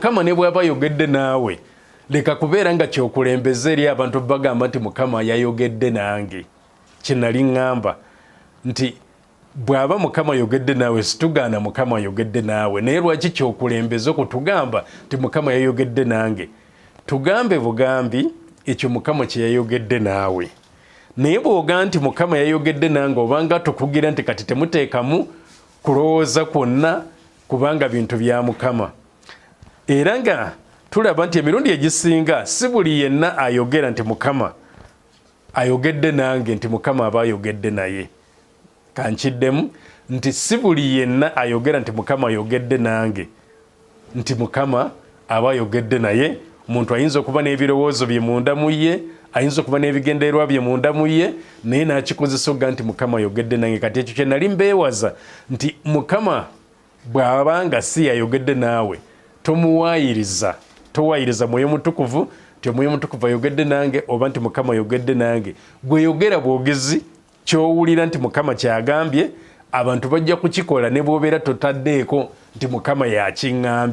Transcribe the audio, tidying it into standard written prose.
Mukama ne bw'aba ayogedde naawe, leka kubeera nga kyokulembeza eri abantu bagamba nti Mukama yayogedde nange. Kye nali ŋŋamba nti bw'aba Mukama ayogedde naawe, situgaana Mukama ayogedde naawe, naye lwaki kyokulembeza okutugamba nti Mukama yayogedde nange? Tugambe bugambi ekyo Mukama kye yayogedde naawe. Naye bw'ogaa nti Mukama yayogedde nange, obanga tukugira nti kati temuteekamu kulowooza kwonna, kubanga bintu bya Mukama. Era nga tulaba nti emirundi egisinga si buli yenna ayogera nti Mukama ayogedde nange nti Mukama aba ayogedde naye. Kankiddemu nti si buli yenna ayogera nti Mukama ayogedde nange nti Mukama aba ayogedde naye. Omuntu ayinza okuba n'ebirowoozo bye munda mu ye, ayinza okuba n'ebigendererwa bye munda mu ye, naye n'akikozesa okuga nti Mukama ayogedde nange. Kati ekyo kye nali mbeewaza nti Mukama bw'aba nga si yayogedde naawe, tomuwaayiriza, towaayiriza Mwoyo Mutukuvu nti Omwoyo Mutukuvu ayogedde nange oba nti Mukama ayogedde nange. Gwe yogera bwogezi ky'owulira nti Mukama kyagambye, abantu bajja kukikola ne bw'obeera totaddeeko nti Mukama yakiŋŋambye.